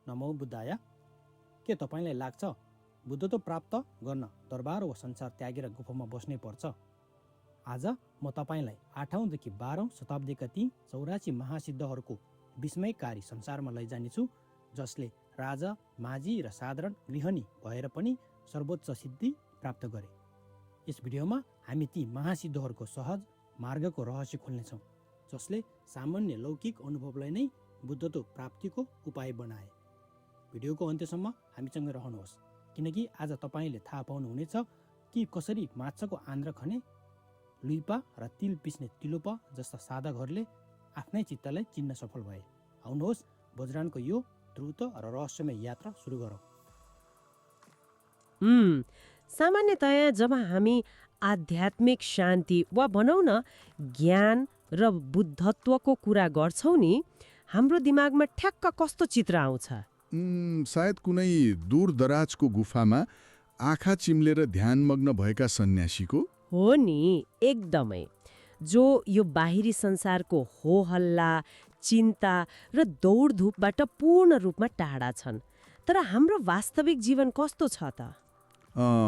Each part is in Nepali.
नमो बुद्धाय। के तपाईँलाई लाग्छ बुद्धत्व प्राप्त गर्न दरबार वा संसार त्यागेर गुफामा बस्नै पर्छ? आज म तपाईँलाई 8औँदेखि 12औँ शताब्दीका ती 84 महासिद्धहरूको विस्मयकारी संसारमा लैजानेछु, जसले राजा, माझी र साधारण गृहिणी भएर पनि सर्वोच्च सिद्धि प्राप्त गरे। यस भिडियोमा हामी ती महासिद्धहरूको सहज मार्गको रहस्य खोल्नेछौँ, जसले सामान्य लौकिक अनुभवलाई नै बुद्धत्व प्राप्तिको उपाय बनाए। भिडियोको अन्त्यसम्म हामीसँग रहनुहोस्, किनकि आज तपाईँले थाहा पाउनुहुनेछ कि कसरी माछाको आन्द्रा खने, लुइपा र तिल पिस्ने तिलोप जस्ता सादा घरले आफ्नै चित्तलाई चिन्न सफल भए। आउनुहोस्, वज्रानको यो द्रुत र रहस्यमय यात्रा सुरु गरौँ। सामान्यतया जब हामी आध्यात्मिक शान्ति वा भनौँ न ज्ञान र बुद्धत्वको कुरा गर्छौँ नि, हाम्रो दिमागमा ठ्याक्क कस्तो चित्र आउँछ? सायद कुनै दूर दराजको गुफामा आँखा चिम्लेर ध्यानमग्न भएका सन्यासीको। हो नि, एकदमै। जो यो बाहिरी संसारको हो हल्ला, चिन्ता र दौडधुपबाट पूर्ण रूपमा टाढा छन्। तर हाम्रो वास्तविक जीवन कस्तो छ त?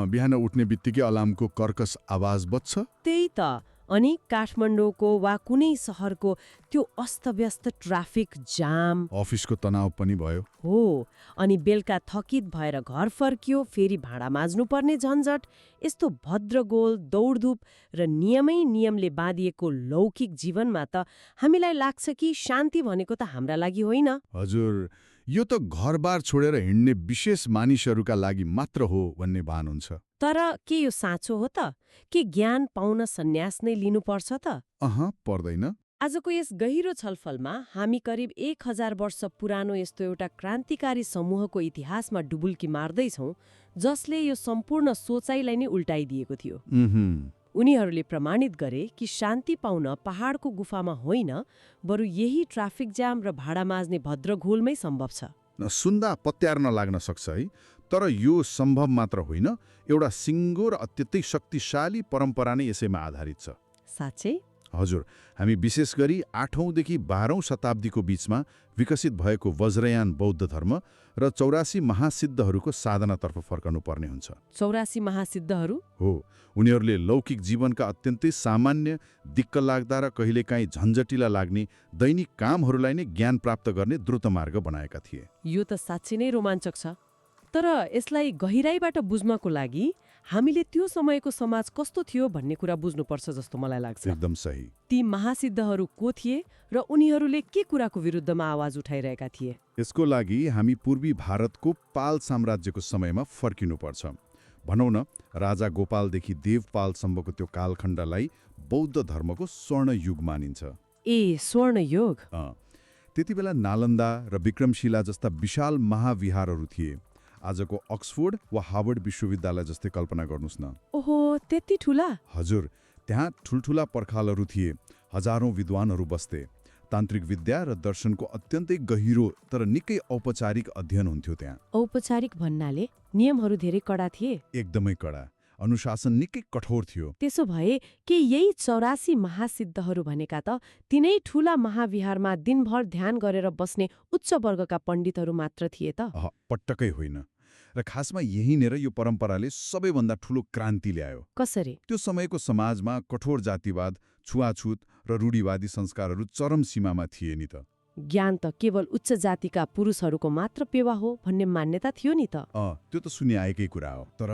बिहान उठ्ने बित्तिकै अलार्मको कर्कश आवाज बज्छ। त्यही त। अनि काठमाडौँको वा कुनै सहरको त्यो अस्तव्यस्त ट्राफिक जाम, अफिसको तनाव पनि भयो। हो, अनि बेलुका थकित भएर घर फर्कियो, फेरि भाँडा माझ्नुपर्ने झन्झट। यस्तो भद्रगोल, दौडधुप र नियमले बाँधिएको लौकिक जीवनमा त हामीलाई लाग्छ कि शान्ति भनेको त हाम्रा लागि होइन। हजुर, यो त घरबार छोडेर हिँड्ने विशेष मानिसहरूका लागि मात्र हो भन्ने भान हुन्छ। तर के यो साँचो हो त? के ज्ञान पाउन सन्यास नै लिनुपर्छ त? पर्दैन। आजको यस गहिरो छलफलमा हामी करिब 1000 वर्ष पुरानो यस्तो एउटा क्रान्तिकारी समूहको इतिहासमा डुबुल्की मार्दैछौँ, जसले यो सम्पूर्ण सोचाइलाई नै उल्टाइदिएको थियो। उनीहरूले प्रमाणित गरे कि शान्ति पाउन पहाडको गुफामा होइन, बरु यही ट्राफिक जाम र भाडा माझ्ने भद्रघोलमै सम्भव छ। सुन्दा पत्यार्न लाग्न सक्छ है, तर यो सम्भव मात्र होइन, एउटा सिङ्गो र अत्यन्तै शक्तिशाली परम्परा नै यसैमा आधारित छ। साँच्चै? हजुर, हामी विशेष गरी 8औँदेखि 12औँ शताब्दीको बीचमा विकसित भएको वज्रयान बौद्ध धर्म र 84 महासिद्धहरूको साधनातर्फ फर्कनु पर्ने हुन्छ। 84 महासिद्धहरू? हो, उनीहरूले लौकिक जीवनका अत्यन्तै सामान्य, दिक्क लाग्दा र कहिलेकाहीँ झन्झटिला लाग्ने दैनिक कामहरूलाई नै ज्ञान प्राप्त गर्ने द्रुत मार्ग बनाएका थिए। यो त साँच्चै नै रोमाञ्चक छ। तर यसलाई गहिराईबाट बुझ्नको लागि हामीले त्यो समयको समाज कस्तो थियो भन्ने कुरा बुझ्नुपर्छ जस्तो मलाई लाग्छ। एकदम सही। ती महासिद्धहरू को थिए र उनीहरूले के कुराको विरुद्धमा आवाज उठाइरहेका थिए? यसको लागि हामी पूर्वी भारतको पाल साम्राज्यको समयमा फर्किनुपर्छ। भनौँ न, राजा गोपालदेखि देवपालसम्मको त्यो कालखण्डलाई बौद्ध धर्मको स्वर्ण युग मानिन्छ। ए, स्वर्ण युग? त्यति बेला नालन्दा र विक्रमशिला जस्ता विशाल महाविहारहरू थिए। आजको अक्सफोर्ड वा हार्वर्ड विश्वविद्यालय जस्तै कल्पना गर्नुहोस् न। ओहो, त्यति ठुला? हजुर, त्यहाँ ठुल्ठुला पर्खालहरू थिए, हजारौं विद्वानहरू बस्थे। तान्त्रिक विद्या र दर्शनको अत्यन्तै गहिरो तर निकै औपचारिक अध्ययन हुन्थ्यो त्यहाँ। औपचारिक भन्नाले नियमहरू धेरै कडा थिए? एकदमै कडा, अनुशासन निकै कठोर थियो। त्यसो भए के यही 84 महासिद्धहरू भनेका त तिनै ठूला महाविहारमा दिनभर ध्यान गरेर बस्ने उच्च वर्गका पण्डितहरू मात्र थिए त? पटक्कै होइन। र खासमा यहीँनिर यो परम्पराले सबैभन्दा ठूलो क्रान्ति ल्यायो। कसरी? त्यो समयको समाजमा कठोर जातिवाद, छुवाछुत र रूढिवादी संस्कारहरू चरम सीमामा थिए नि त। ज्ञान त केवल उच्च जातिका पुरुषहरूको मात्र पेवा हो भन्ने मान्यता थियो नि त। त्यो त सुनिआएकै कुरा हो। तर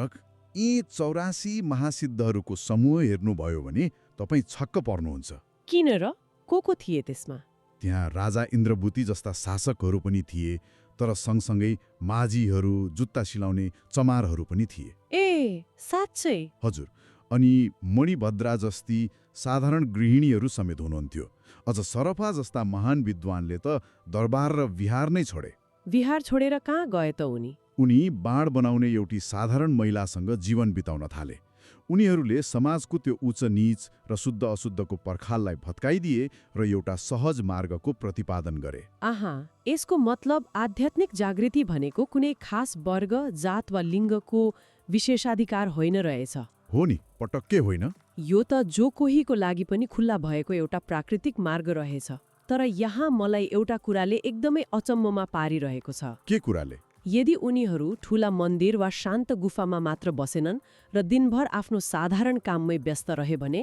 यी 84 महासिद्धहरूको समूह हेर्नुभयो भने तपाईँ छक्क पर्नुहुन्छ। किन र? को थिए त्यसमा? त्यहाँ राजा इन्द्रबुती जस्ता शासकहरू पनि थिए, तर सँगसँगै माझीहरू, जुत्ता सिलाउने चमारहरू पनि थिए। ए, साँच्चै? हजुर, अनि मणिभद्रा जस्ती साधारण गृहिणीहरू समेत हुनुहुन्थ्यो। अझ सरफा जस्ता महान विद्वानले त दरबार र विहार नै छोडे। विहार छोडेर कहाँ गए त उनी? उनी बाण बनाउने एउटी साधारण महिलासँग जीवन बिताउन थाले। उनीहरूले समाजको त्यो उच्च नीच र शुद्ध अशुद्धको पर्खाललाई भत्काइदिए र एउटा सहज मार्गको प्रतिपादन गरे। आहा, यसको मतलब आध्यात्मिक जागृति भनेको कुनै खास वर्ग, जात वा लिङ्गको विशेषाधिकार होइन रहेछ। हो नि, पटक्कै होइन। यो त जो कोहीको लागि पनि खुल्ला भएको एउटा प्राकृतिक मार्ग रहेछ। तर यहाँ मलाई एउटा कुराले एकदमै अचम्ममा पारिरहेको छ। के कुराले? यदि उनीहरू ठूला मन्दिर वा शान्त गुफामा मात्र बसेनन् र दिनभर आफ्नो साधारण काममै व्यस्त रहे भने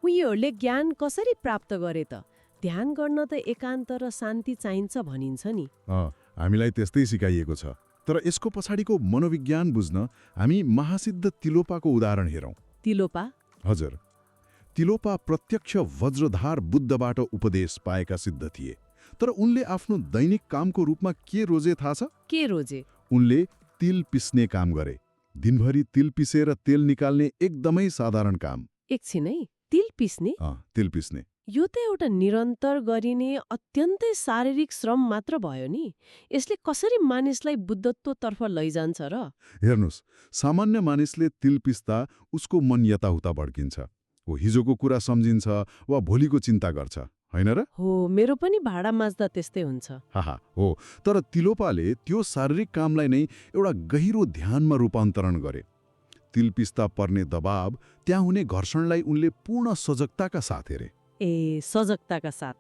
उनीहरूले ज्ञान कसरी प्राप्त गरे त? ध्यान गर्न त एकान्त र शान्ति चाहिन्छ भनिन्छ नि। हामीलाई त्यस्तै सिकाइएको छ। तर यसको पछाडिको मनोविज्ञान बुझ्न हामी महासिद्ध तिलोपाको उदाहरण हेरौँ। तिलोपा? हजुर, तिलोपा प्रत्यक्ष वज्रधार बुद्धबाट उपदेश पाएका सिद्ध थिए। तर उनले आफ्नो दैनिक कामको रूपमा के रोजे थाहा छ? के रोजे? उनले तिल पिस्ने काम गरे। दिनभरि तिल पिसेर तेल निकाल्ने एकदमै साधारण काम। एकछिन है, तिल पिस्ने? तिल पिस्ने। यो त एउटा निरन्तर गरिने अत्यन्तै शारीरिक श्रम मात्र भयो नि। यसले कसरी मानिसलाई बुद्धत्वतर्फ लैजान्छ र? हेर्नुहोस्, सामान्य मानिसले तिल पिस्दा उसको मन यताउता भड्किन्छ। वो हिजोको कुरा सम्झिन्छ वा भोलिको चिन्ता गर्छ, होइन र? हो, मेरो पनि भाडा माझ्दा त्यस्तै हुन्छ। हो। तर तिलोपाले त्यो शारीरिक कामलाई नै एउटा गहिरो ध्यानमा रूपान्तरण गरे। तिल पिस्दा पर्ने दबाव, त्यहाँ हुने घर्षणलाई उनले पूर्ण सजगताका साथ हेरे। सजगताका साथ?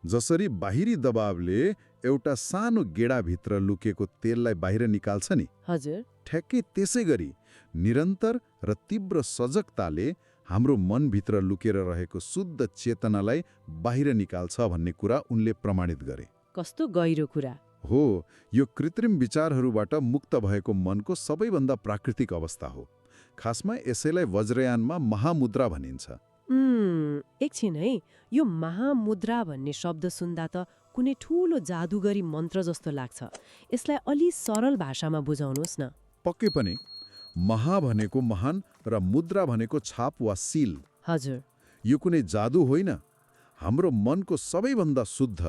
जसरी बाहिरी दबावले एउटा सानो गेडाभित्र लुकेको तेललाई बाहिर निकाल्छ नि, हजुर, ठ्याक्कै त्यसै गरी निरन्तर र तीव्र सजगताले हाम्रो मनभित्र लुकेर रहेको शुद्ध चेतनालाई बाहिर निकाल्छ भन्ने कुरा उनले प्रमाणित गरे। कस्तो गहिरो कुरा हो! यो कृत्रिम विचारहरूबाट मुक्त भएको मनको सबैभन्दा प्राकृतिक अवस्था हो। खासमा यसैलाई वज्रयानमा महामुद्रा भनिन्छ। एकछिन है, यो महामुद्रा भन्ने शब्द सुन्दा त कुनै ठूलो जादुगरी मन्त्र जस्तो लाग्छ। यसलाई अलि सरल भाषामा बुझाउनुहोस् न। पक्कै पनि। महा भनेको महान र मुद्रा भनेको छाप वा सील। हजुर। यो कुनै जादु होइन। हाम्रो मनको सबैभन्दा शुद्ध,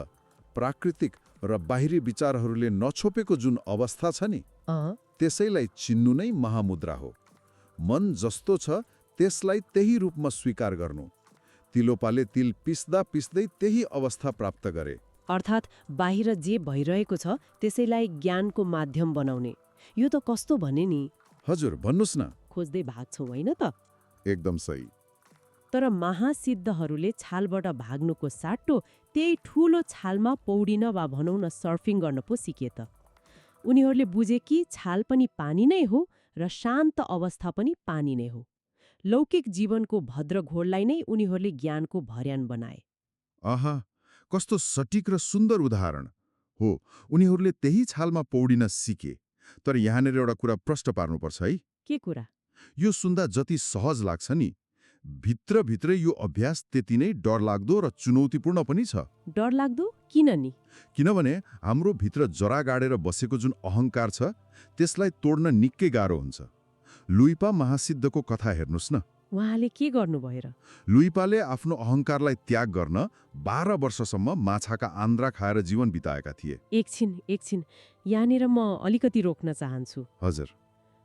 प्राकृतिक र बाहिरी विचारहरूले नछोपेको जुन अवस्था छ नि, त्यसैलाई चिन्नु नै महामुद्रा हो। मन जस्तो छ त्यसलाई त्यही रूपमा स्वीकार गर्नु। तिलोपाले तिल पिस्दा पिस्दै त्यही अवस्था प्राप्त गरे। अर्थात् बाहिर जे भइरहेको छ त्यसैलाई ज्ञानको माध्यम बनाउने। यो त कस्तो भने नि? हजुर, भन्नुस् न। खोज्दै भाग्छौ होइन त? एकदम सही। तर महासिद्धहरूले छालबाट भाग्नुको साट्टो त्यही ठूलो छालमा पौडिन वा भनौँ न सर्फिङ गर्न पो सिके त। उनीहरूले बुझे कि छाल पनि पानी नै हो र शान्त अवस्था पनि पानी नै हो। लौकिक जीवनको भद्र घोडलाई नै उनीहरूले ज्ञानको भर्यान बनाए। आहा, कस्तो सटीक र सुन्दर उदाहरण हो। उनीहरूले त्यही छालमा पौडिन सिके। तर यहाँनिर एउटा कुरा प्रष्ट पार्नुपर्छ है। के कुरा? यो सुन्दा जति सहज लाग्छ नि, भित्रभित्रै यो अभ्यास त्यति नै डरलाग्दो र चुनौतीपूर्ण पनि छ। डरलाग्दो किन नि? किनभने हाम्रो भित्र जरा गाडेर बसेको जुन अहङ्कार छ, त्यसलाई तोड्न निकै गाह्रो हुन्छ। लुइपा महासिद्धको कथा हेर्नुहोस् न। उहाँले के गर्नुभयो र? लुइपाले आफ्नो अहङ्कारलाई त्याग गर्न 12 वर्षसम्म माछाका आन्द्रा खाएर जीवन बिताएका थिए। एकछिन, यहाँनिर म अलिकति रोक्न चाहन्छु। हजुर।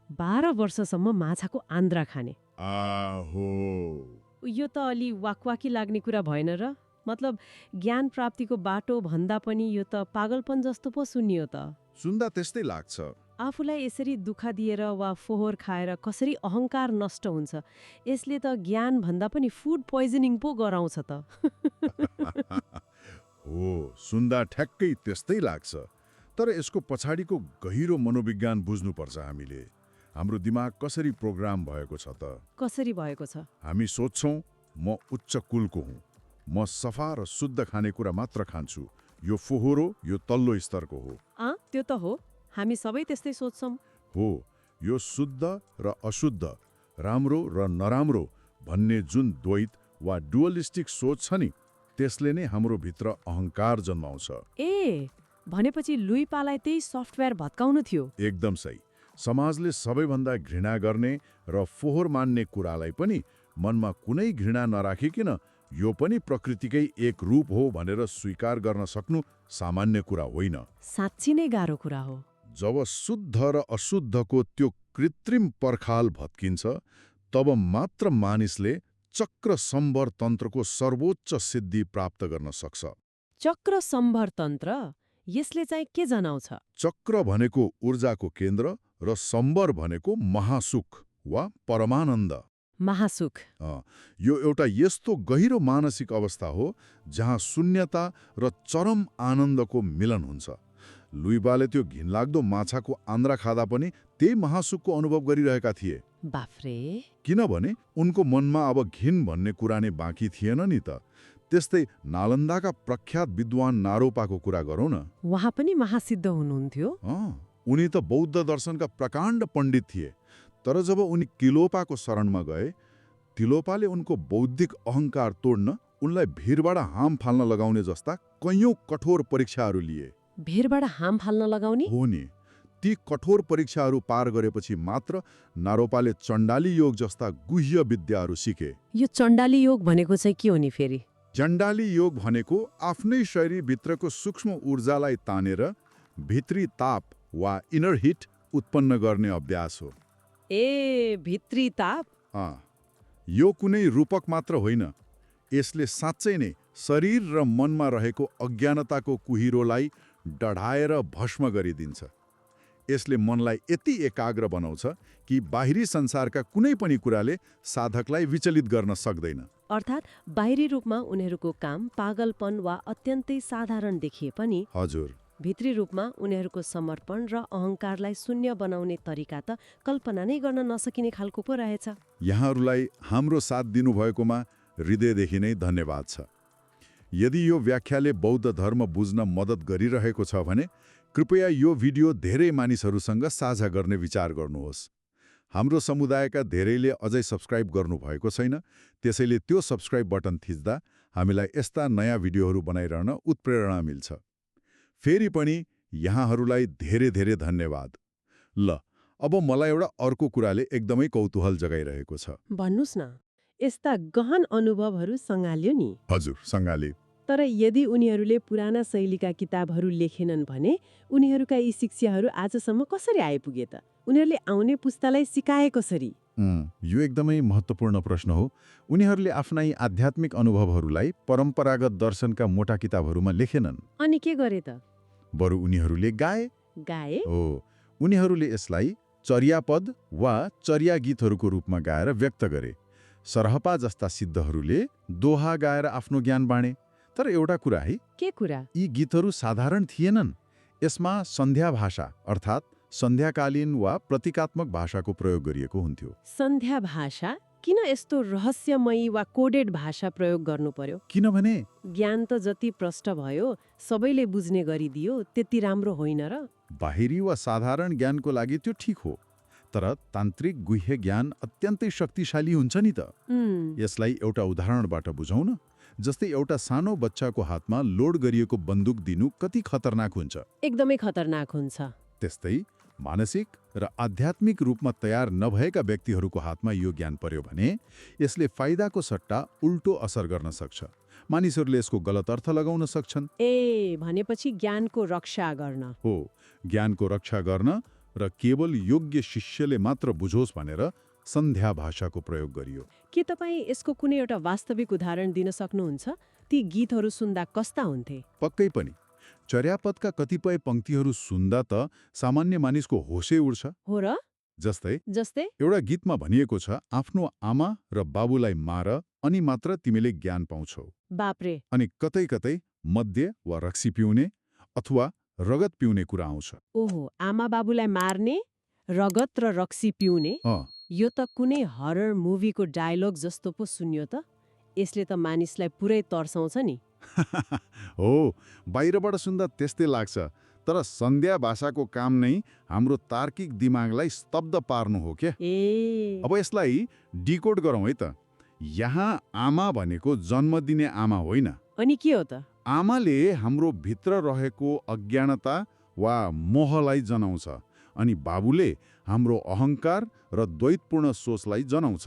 12 वर्षसम्म माछाको आन्द्रा खाने? आहो, यो त अलि वाकवाकी लाग्ने कुरा भएन र? मतलब ज्ञान प्राप्तिको बाटो भन्दा पनि यो त पागलपन जस्तो पो सुनियो त। सुन्दा त्यस्तै लाग्छ। आफूलाई यसरी दुःख दिएर वा फोहोर खाएर कसरी अहङ्कार नष्ट हुन्छ? यसले त ज्ञान भन्दा पनि फुड पोइजनिङ पो गराउँछ त। हो, सुन्दा ठ्याक्कै त्यस्तै लाग्छ। तर यसको पछाडिको गहिरो मनोविज्ञान बुझ्नुपर्छ हामीले। हाम्रो दिमाग कसरी प्रोग्राम भएको छ त? कसरी भएको छ? हामी सोच्छौँ, म उच्च कुलको हुँ, म सफा र शुद्ध खानेकुरा मात्र खान्छु, यो फोहोरो, यो तल्लो स्तरको हो। त्यो त हो, हामी सबै त्यस्तै सोच्छौँ। हो, यो शुद्ध र अशुद्ध, राम्रो र नराम्रो भन्ने जुन द्वैत वा डुअलिस्टिक सोच छ नि, त्यसले नै हाम्रो भित्र अहङ्कार जन्माउँछ। भनेपछि लुइपालाई त्यही सफ्टवेयर भत्काउनु थियो? एकदम सही। समाजले सबैभन्दा घृणा गर्ने र फोहोर मान्ने कुरालाई पनि मनमा कुनै घृणा नराखिकन यो पनि प्रकृतिकै एक रूप हो भनेर स्वीकार गर्न सक्नु सामान्य कुरा होइन। साँच्ची नै गाह्रो कुरा हो। जब शुद्ध र अशुद्धको त्यो कृत्रिम पर्खाल भत्किन्छ, तब मात्र मानिसले चक्र सम्भर तन्त्रको सर्वोच्च सिद्धि प्राप्त गर्न सक्छ। चक्र सम्भर तन्त्र? यसले चाहिँ के जनाउँछ? चक्र भनेको ऊर्जाको केन्द्र र सम्भर भनेको महासुख वा परमानन्द। महासुख। यो एउटा यस्तो गहिरो मानसिक अवस्था हो जहाँ शून्यता र चरम आनन्दको मिलन हुन्छ। लुइबाले त्यो घिनलाग्दो माछाको आन्द्रा खाँदा पनि त्यही महासुखको अनुभव गरिरहेका थिए। बाफ्रे। किनभने उनको मनमा अब घिन भन्ने कुरा नै बाँकी थिएन नि त। त्यस्तै नालन्दाका प्रख्यात विद्वान नारोपाको कुरा गरौँ न। उहाँ पनि महासिद्ध हुनुहुन्थ्यो। उनी त बौद्ध दर्शनका प्रकाण्ड पण्डित थिए। तर जब उनी तिलोपाको शरणमा गए, तिलोपाले उनको बौद्धिक अहङ्कार तोड्न उनलाई भिरबाट हाम फाल्न लगाउने जस्ता कैयौं कठोर परीक्षाहरू लिए। भिरबाट हाम फाल्न लगाउने? हो नि। ती कठोर परीक्षाहरू पार गरेपछि मात्र नारोपाले चण्डाली योग जस्ता गुह्य विद्याहरू सिके। यो चण्डाली योग भनेको चाहिँ के हो नि फेरि? चण्डाली योग भनेको आफ्नै शरीरभित्रको सूक्ष्म ऊर्जालाई तानेर भित्री ताप वा इनर हिट उत्पन्न गर्ने अभ्यास हो। ए, भित्री ताप? यो कुनै रूपक मात्र होइन। यसले साँच्चै नै शरीर र मनमा रहेको अज्ञानताको कुहिरोलाई डढाएर भस्म गरिदिन्छ। यसले मनलाई यति एकाग्र बनाउँछ कि बाहिरी संसारका कुनै पनि कुराले साधकलाई विचलित गर्न सक्दैन। अर्थात् बाहिरी रूपमा उनीहरूको काम पागलपन वा अत्यन्तै साधारण देखिए पनि हजुर, भित्री रूपमा उनीहरूको समर्पण र अहङ्कारलाई शून्य बनाउने तरिका त कल्पना नै गर्न नसकिने खालको पो रहेछ। यहाँहरूलाई हाम्रो साथ दिनुभएकोमा हृदयदेखि नै धन्यवाद छ। यदि यो व्याख्याले बौद्ध धर्म बुझ्न मद्दत गरिरहेको छ भने कृपया यो भिडियो धेरै मानिसहरूसँग साझा गर्ने विचार गर्नुहोस्। हाम्रो समुदायका धेरैले अझै सब्स्क्राइब गर्नुभएको छैन, त्यसैले त्यो सब्स्क्राइब बटन थिच्दा हामीलाई यस्ता नयाँ भिडियोहरू बनाइरहन उत्प्रेरणा मिल्छ। फेरि पनि यहाँहरूलाई धेरै धेरै धन्यवाद। ल, अब मलाई एउटा अर्को कुराले एकदमै कौतूहल जगाइरहेको छ। भन्नुस् न, यस्ता गहन अनुभवहरू सँगाल्यो नि? हजुर, सँगाले। तर यदि उनीहरूले पुराना शैलीका किताबहरू लेखेनन् भने उनीहरूका यी शिक्षाहरू आजसम्म कसरी आइपुगे त? उनीहरूले आउने पुस्तालाई सिकाए कसरी? यो एकदमै महत्त्वपूर्ण प्रश्न हो। उनीहरूले आफ्ना यी आध्यात्मिक अनुभवहरूलाई परम्परागत दर्शनका मोटा किताबहरूमा लेखेनन्। अनि के गरे त? बरु उनीहरूले गाए। हो, उनीहरूले यसलाई चर्यापद वा चर्या गीतहरूको रूपमा गाएर व्यक्त गरे। सरहपा जस्ता सिद्धहरूले दोहा गाएर आफ्नो ज्ञान बाँडे। तर एउटा कुरा है, के कुरा? यी गीतहरू साधारण थिएनन्। यसमा सन्ध्या भाषा अर्थात् सन्ध्याकालीन वा प्रतीकात्मक भाषाको प्रयोग गरिएको हुन्थ्यो। सन्ध्या भाषा? किन यस्तो रहस्यमयी वा कोडेड भाषा प्रयोग गर्नु पर्यो? किनभने ज्ञान त जति प्रष्ट भयो सबैले बुझ्ने गरिदियो त्यति राम्रो होइन र? बाहिरी वा साधारण ज्ञानको लागि त्यो ठिक हो, तर तान्त्रिक गुह्य ज्ञान अत्यन्तै शक्तिशाली हुन्छ नि त। यसलाई एउटा उदाहरणबाट बुझौँ न। जस्तै एउटा सानो बच्चाको हातमा लोड गरिएको बन्दुक दिनु कति खतरनाक हुन्छ। एकदमै खतरनाक हुन्छ। त्यस्तै मानसिक र आध्यात्मिक रूपमा तयार नभएका व्यक्तिहरूको हातमा यो ज्ञान पर्यो भने यसले फाइदाको सट्टा उल्टो असर गर्न सक्छ। मानिसहरूले यसको गलत अर्थ लगाउन सक्छन्। भनेपछि ज्ञानको रक्षा गर्न? हो, ज्ञानको रक्षा गर्न र केवल योग्य शिष्यले मात्र बुझोस् भनेर सन्ध्या भाषाको प्रयोग गरियो। के तपाईँ यसको कुनै एउटा वास्तविक उदाहरण दिन सक्नुहुन्छ? ती गीतहरू सुन्दा कस्ता हुन्थे? पक्कै पनि। चर्यापदका कतिपय पंक्तिहरू सुन्दा त सामान्य मानिसको होसै उड्छ। हो र? जस्तै एउटा गीतमा भनिएको छ, आफ्नो आमा र बाबुलाई मार अनि मात्र तिमीले ज्ञान पाउँछौ। बाप्रे। अनि कतै कतै मद्य वा रक्सी पिउने अथवा रगत पिउने कुरा आउँछ। ओहो, आमा बाबुलाई मार्ने, रगत र रक्सी पिउने? यो त कुनै हरर मुभीको डायलग जस्तो पो सुन्यो त। यसले त मानिसलाई पुरै तर्साउँछ नि। हो, बाहिरबाट सुन्दा त्यस्तै लाग्छ, तर सन्ध्या भाषाको काम नै हाम्रो तार्किक दिमागलाई स्तब्ध पार्नु हो क्या। अब यसलाई डिकोड गरौँ है त। यहाँ आमा भनेको जन्म दिने आमा होइन। अनि के हो त? आमाले हाम्रो भित्र रहेको अज्ञानता वा मोहलाई जनाउँछ, अनि बाबुले हाम्रो अहङ्कार र द्वैतपूर्ण सोचलाई जनाउँछ।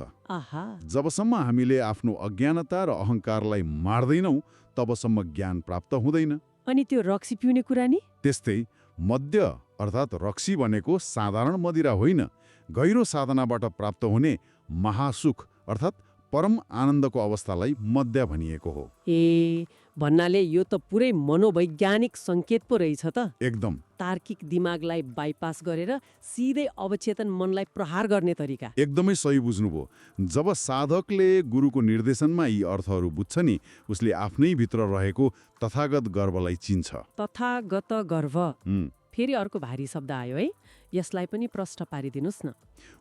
जबसम्म हामीले आफ्नो अज्ञानता र अहङ्कारलाई मार्दैनौँ तबसम्म ज्ञान प्राप्त हुँदैन। अनि त्यो रक्सी पिउने कुरा नि? त्यस्तै मद्य अर्थात् रक्सी भनेको साधारण मदिरा होइन, गहिरो साधनाबाट प्राप्त हुने महासुख अर्थात् परम आनन्दको अवस्थालाई मध्य भनिएको हो। ए भन्नाले यो त पुरै मनोवैज्ञानिक सङ्केत पो रहेछ त। एकदम। तार्किक दिमागलाई बाइपास गरेर सिधै अवचेतन मनलाई प्रहार गर्ने तरिका। एकदमै सही बुझ्नुभयो। जब साधकले गुरुको निर्देशनमा यी अर्थहरू बुझ्छ नि, उसले आफ्नै भित्र रहेको तथागत गर्वलाई चिन्छ। तथागत गर्व हुँ, फेरि अर्को भारी शब्द आयो है, यसलाई पनि प्रश्न पारिदिनुहोस् न।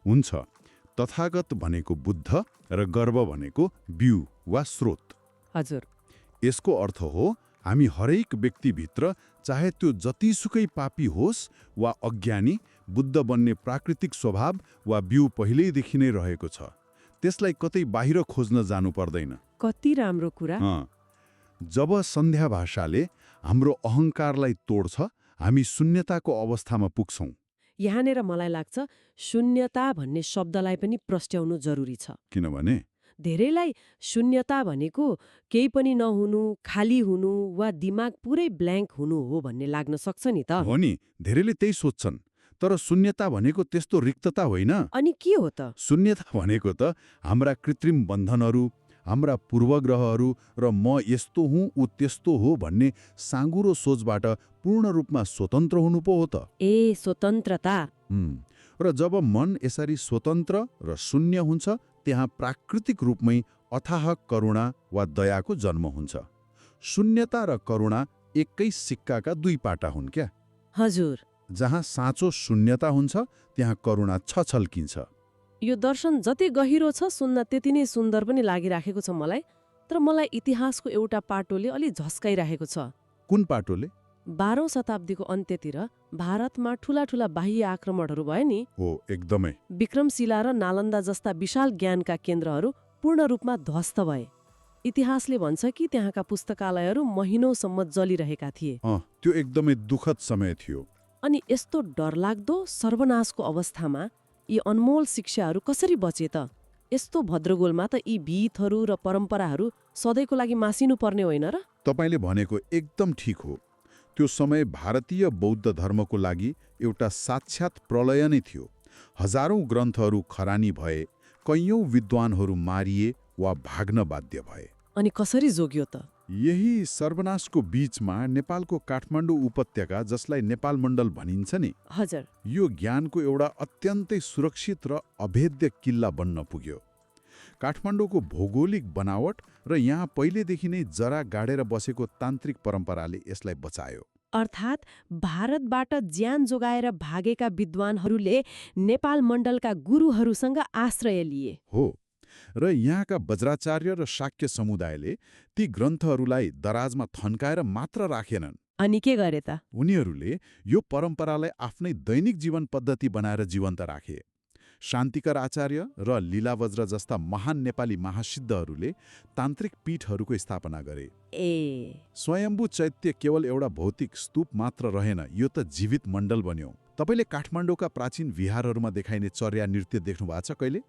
हुन्छ। तथागत भनेको बुद्ध र गर्व भनेको बिउ वा स्रोत। हजुर। यसको अर्थ हो हामी हरेक व्यक्तिभित्र, चाहे त्यो जतिसुकै पापी होस् वा अज्ञानी, बुद्ध बन्ने प्राकृतिक स्वभाव वा बिउ पहिल्यैदेखि नै रहेको छ। त्यसलाई कतै बाहिर खोज्न जानु पर्दैन। कति राम्रो कुरा। जब सन्ध्या भाषाले हाम्रो अहङ्कारलाई तोड्छ, हामी शून्यताको अवस्थामा पुग्छौँ। यहाँनिर मलाई लाग्छ शून्यता भन्ने शब्दलाई पनि प्रस्ट्याउनु जरुरी छ। किनभने धेरैलाई शून्यता भनेको केही पनि नहुनु, खाली हुनु वा दिमाग पुरै ब्ल्याङ्क हुनु हो भन्ने लाग्न सक्छ नि त। हो नि, धेरैले त्यही सोच्छन्। तर शून्यता भनेको त्यस्तो रिक्तता होइन। अनि के हो त? शून्यता भनेको त हाम्रा कृत्रिम बन्धनहरू, हाम्रा पूर्वग्रहहरू र म यस्तो हुँ ऊ त्यस्तो हो भन्ने साँगुरो सोचबाट पूर्ण रूपमा स्वतन्त्र हुनु पो हो त। ए स्वतन्त्रता। र जब मन यसरी स्वतन्त्र र शून्य हुन्छ, त्यहाँ प्राकृतिक रूपमै अथाह करुणा वा दयाको जन्म हुन्छ। शून्यता र करुणा एकै सिक्काका दुई पाटा हुन् क्या। हजुर। जहाँ साँचो शून्यता हुन्छ, त्यहाँ करुणा छछल्किन्छ। यो दर्शन जति गहिरो छ, सुन्न त्यति नै सुन्दर पनि लागिराखेको छ मलाई। तर मलाई इतिहासको एउटा पाटोले अलि झस्काइराखेको छ। कुन पाटोले? 12औं शताब्दीको अन्त्यतिर भारतमा ठूला ठूला बाह्य आक्रमणहरू भए नि। हो, एकदमै। विक्रमशिला र नालन्दा जस्ता विशाल ज्ञानका केन्द्रहरू पूर्ण रूपमा ध्वस्त भए। इतिहासले भन्छ कि त्यहाँका पुस्तकालयहरू महिनौसम्म जलिरहेका थिए। त्यो एकदमै दुःखद समय थियो। अनि यस्तो डरलाग्दो सर्वनाशको अवस्थामा यी अनमोल शिक्षाहरू कसरी बचे त? यस्तो भद्रगोलमा त यी भितहरू र परम्पराहरू सधैँको लागि मासिनु पर्ने होइन र? तपाईँले भनेको एकदम ठिक हो। त्यो समय भारतीय बौद्ध धर्मको लागि एउटा साक्षात प्रलय नै थियो। हजारौं ग्रन्थहरू खरानी भए, कैयौं विद्वानहरू मारिए वा भाग्न बाध्य भए। अनि कसरी जोग्यो त? यही सर्वनाशको बीचमा नेपालको काठमाडौँ उपत्यका, जसलाई नेपाल मण्डल भनिन्छ नि, हजुर, यो ज्ञानको एउटा अत्यन्तै सुरक्षित र अभेद्य किल्ला बन्न पुग्यो। काठमाडौँको भौगोलिक बनावट र यहाँ पहिलेदेखि नै जरा गाडेर बसेको तान्त्रिक परम्पराले यसलाई बचायो। अर्थात् भारतबाट ज्यान जोगाएर भागेका विद्वानहरूले नेपाल मण्डलका गुरुहरूसँग आश्रय लिए। हो, र यहाँका वज्राचार्य र शाक्य समुदायले ती ग्रन्थहरूलाई दराजमा थन्काएर मात्र राखेनन्। अनि के गरे त? उनीहरूले यो परम्परालाई आफ्नै दैनिक जीवन पद्धति बनाएर जीवन्त राखे। शान्तिकर आचार्य र लीलावज्र जस्ता महान नेपाली महासिद्धहरूले तान्त्रिक पीठहरूको स्थापना गरे। स्वयम्भू चैत्य केवल एउटा भौतिक स्तूप मात्र रहेन, यो त जीवित मण्डल बन्यो। तपाईँले काठमाडौँका प्राचीन विहारहरूमा देखाइने चर्या नृत्य देख्नु भएको छ कहिले?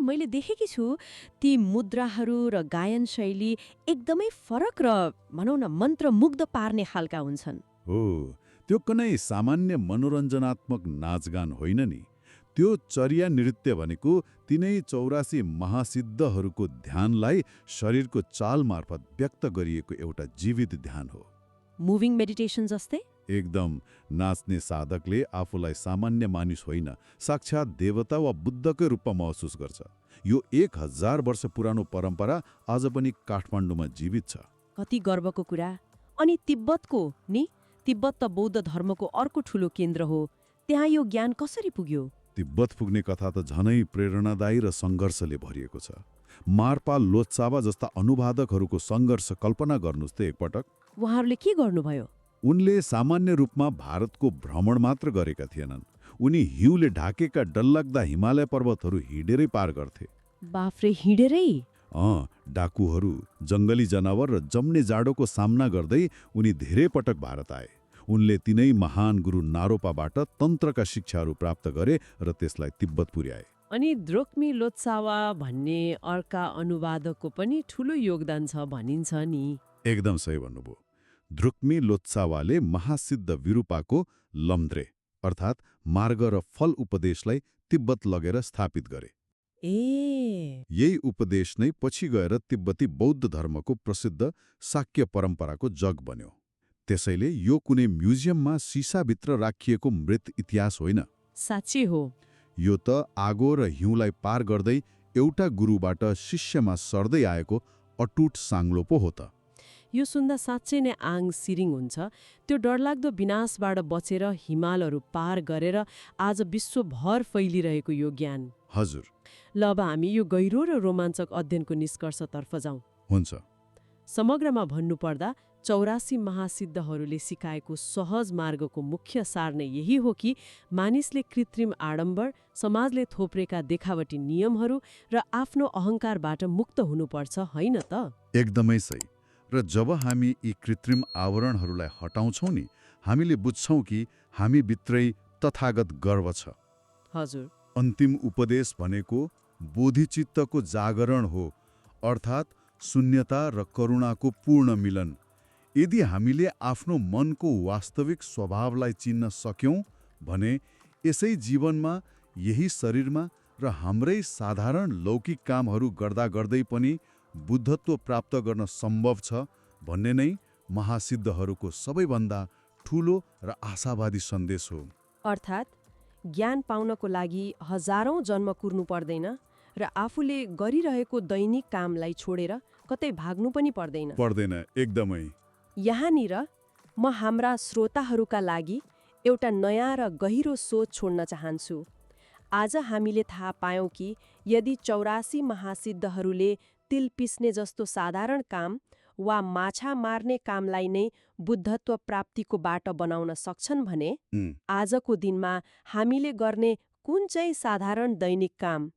मैले देखेकी छु। ती मुद्राहरू र गायन शैली एकदमै फरक र भनौँ न मन्त्रमुग्ध पार्ने खालका हुन्छन्। हो, त्यो कुनै सामान्य मनोरञ्जनात्मक नाचगान होइन नि। त्यो चर्या नृत्य भनेको तिनै 84 महासिद्धहरूको ध्यानलाई शरीरको चाल मार्फत व्यक्त गरिएको एउटा जीवित ध्यान हो। मुभिङ मेडिटेसन जस्तै? एकदम। नाच्ने साधकले आफूलाई सामान्य मानिस होइन, साक्षात देवता वा बुद्धकै रूपमा महसुस गर्छ। यो 1000 वर्ष पुरानो परम्परा आज पनि काठमाडौँमा जीवित छ। कति गर्वको कुरा। अनि तिब्बतको नि? तिब्बत त बौद्ध धर्मको अर्को ठूलो केन्द्र हो। त्यहाँ यो ज्ञान कसरी पुग्यो? तिब्बत पुग्ने कथा त झनै प्रेरणादायी र सङ्घर्षले भरिएको छ। मार्पा लोत्सावा जस्ता अनुवादकहरूको सङ्घर्ष कल्पना गर्नुहोस् त एकपटक। उहाँहरूले के गर्नुभयो? उनले सामान्य रूपमा भारतको भ्रमण मात्र गरेका थिएनन्। उनी हिउँले ढाकेका डल्लाग्दा हिमालय पर्वतहरू हिँडेरै पार गर्थे। बाफ्रे, हिँडेरै? डाकुहरू, जङ्गली जनावर र जम्ने जाडोको सामना गर्दै उनी धेरै पटक भारत आए। उनले तिनै महान गुरु नारोपाबाट तन्त्रका शिक्षाहरू प्राप्त गरे र त्यसलाई तिब्बत पुर्याए। अनि द्रोक्मी लोत्सावा भन्ने अर्का अनुवादकको पनि ठूलो योगदान छ भनिन्छ नि। एकदम सही भन्नुभयो। द्रुक्मी लोत्सावाले महासिद्ध विरूपाको लम्द्रे अर्थात् मार्ग र फल उपदेशलाई तिब्बत लगेर स्थापित गरे। ए यही उपदेश नै पछि गएर तिब्बती बौद्ध धर्मको प्रसिद्ध शाक्य परम्पराको जग बन्यो। त्यसैले यो कुनै म्युजियममा सिसाभित्र राखिएको मृत इतिहास होइन। साँच्चै हो। यो त आगो र हिउँलाई पार गर्दै एउटा गुरुबाट शिष्यमा सर्दै आएको अटुट साङ्लो पो हो त। यो सुन्दा साँच्चै नै आङ सिरिङ हुन्छ। त्यो डरलाग्दो विनाशबाट बचेर हिमालहरू पार गरेर आज विश्वभर फैलिरहेको यो ज्ञान। हजुर। ल अब हामी यो गहिरो र रोमाञ्चक अध्ययनको निष्कर्षतर्फ जाउँ। हुन्छ। समग्रमा भन्नुपर्दा 84 महासिद्धहरूले सिकाएको सहज मार्गको मुख्य सार नै यही हो कि मानिसले कृत्रिम आडम्बर, समाजले थोप्रेका देखावटी नियमहरू र आफ्नो अहङ्कारबाट मुक्त हुनुपर्छ, होइन त? एकदमै सही। र जब हामी यी कृत्रिम आवरणहरूलाई हटाउँछौँ नि, हामीले बुझ्छौँ कि हामी भित्रै तथागत गर्व छ। हजुर। अन्तिम उपदेश भनेको बोधिचित्तको जागरण हो, अर्थात् शून्यता र करुणाको पूर्ण मिलन। यदि हामीले आफ्नो मनको वास्तविक स्वभावलाई चिन्न सक्यौँ भने यसै जीवनमा, यही शरीरमा र हाम्रै साधारण लौकिक कामहरू गर्दा गर्दै पनि बुद्धत्व प्राप्त गर्न सम्भव छ भन्ने नै महासिद्धहरूको सबैभन्दा ठूलो र आशावादी सन्देश हो। अर्थात् ज्ञान पाउनको लागि हजारौं जन्म कुर्नु पर्दैन र आफूले गरिरहेको दैनिक कामलाई छोडेर कतै भाग्नु पनि पर्दैन। एकदमै। यहाँनिर म हाम्रा श्रोताहरूका लागि एउटा नयाँ र गहिरो सोच छोड्न चाहन्छु। आज हामीले थाहा पायौँ कि यदि 84 महासिद्धहरूले तिल पिस्ने जस्तो साधारण काम वा माछा मार्ने कामलाई नै बुद्धत्व प्राप्तिको बाटो बनाउन सक्छन् भने आजको दिनमा हामीले गर्ने कुन चाहिँ साधारण दैनिक काम,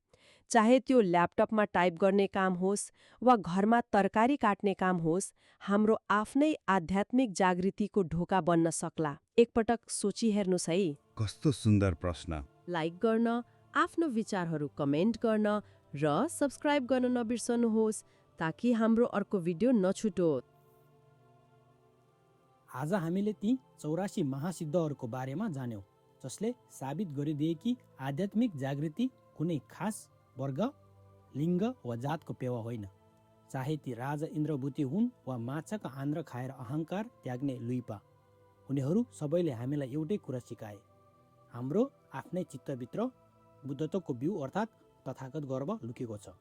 चाहे त्यो ल्यापटपमा टाइप गर्ने काम होस् वा घरमा तरकारी काट्ने काम होस्, हाम्रो आफ्नै आध्यात्मिक जागृतिको ढोका बन्न सक्ला। एकपटक सोचिहेर्नुहोस् है। कस्तो सुन्दर प्रश्न। लाइक गर्न, आफ्नो विचारहरू कमेन्ट गर्न र सब्स्क्राइब गर्न नबिर्सनुहोस् ताकि हाम्रो अर्को भिडियो नछुटोस्। आज हामीले ती 84 महासिद्धहरूको बारेमा जान्यौँ, जसले साबित गरिदिए कि आध्यात्मिक जागृति कुनै खास वर्ग, लिङ्ग वा जातको पेवा होइन। चाहे ती राजा इन्द्रभूति हुन् वा माछाको आन्द्र खाएर अहङ्कार त्याग्ने लुइपा, उनीहरू सबैले हामीलाई एउटै कुरा सिकाए। हाम्रो आफ्नै चित्तभित्र बुद्धत्वको बिउ अर्थात् तथागत गर्व लुकेको छ।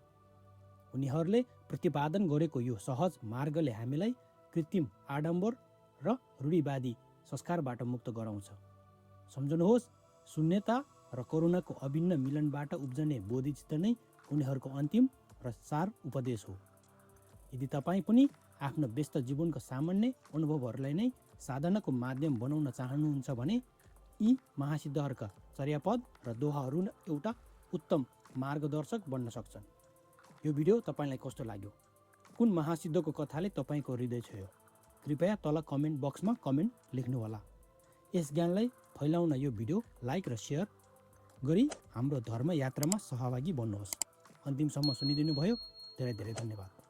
उनीहरूले प्रतिपादन गरेको यो सहज मार्गले हामीलाई कृत्रिम आडम्बर र रूढिवादी संस्कारबाट मुक्त गराउँछ। सम्झनुहोस्, शून्यता र करुणाको अभिन्न मिलनबाट उब्जने बोधिचित्त नै उनीहरूको अन्तिम र सार उपदेश हो। यदि तपाईँ पनि आफ्नो व्यस्त जीवनको सामान्य अनुभवहरूलाई नै साधनाको माध्यम बनाउन चाहनुहुन्छ भने यी महासिद्धहरूका चर्यापद र दोहाहरू एउटा उत्तम मार्गदर्शक बन्न सक्छन्। यो भिडियो तपाईँलाई कस्तो लाग्यो? कुन महासिद्धको कथाले तपाईँको हृदय छोयो? कृपया तल कमेन्ट बक्समा कमेन्ट लेख्नुहोला। यस ज्ञानलाई फैलाउन यो भिडियो लाइक र सेयर गरी हाम्रो धर्म यात्रामा सहभागी बन्नुहोस्। अन्तिमसम्म सुनिदिनु भयो, धेरै धेरै धन्यवाद।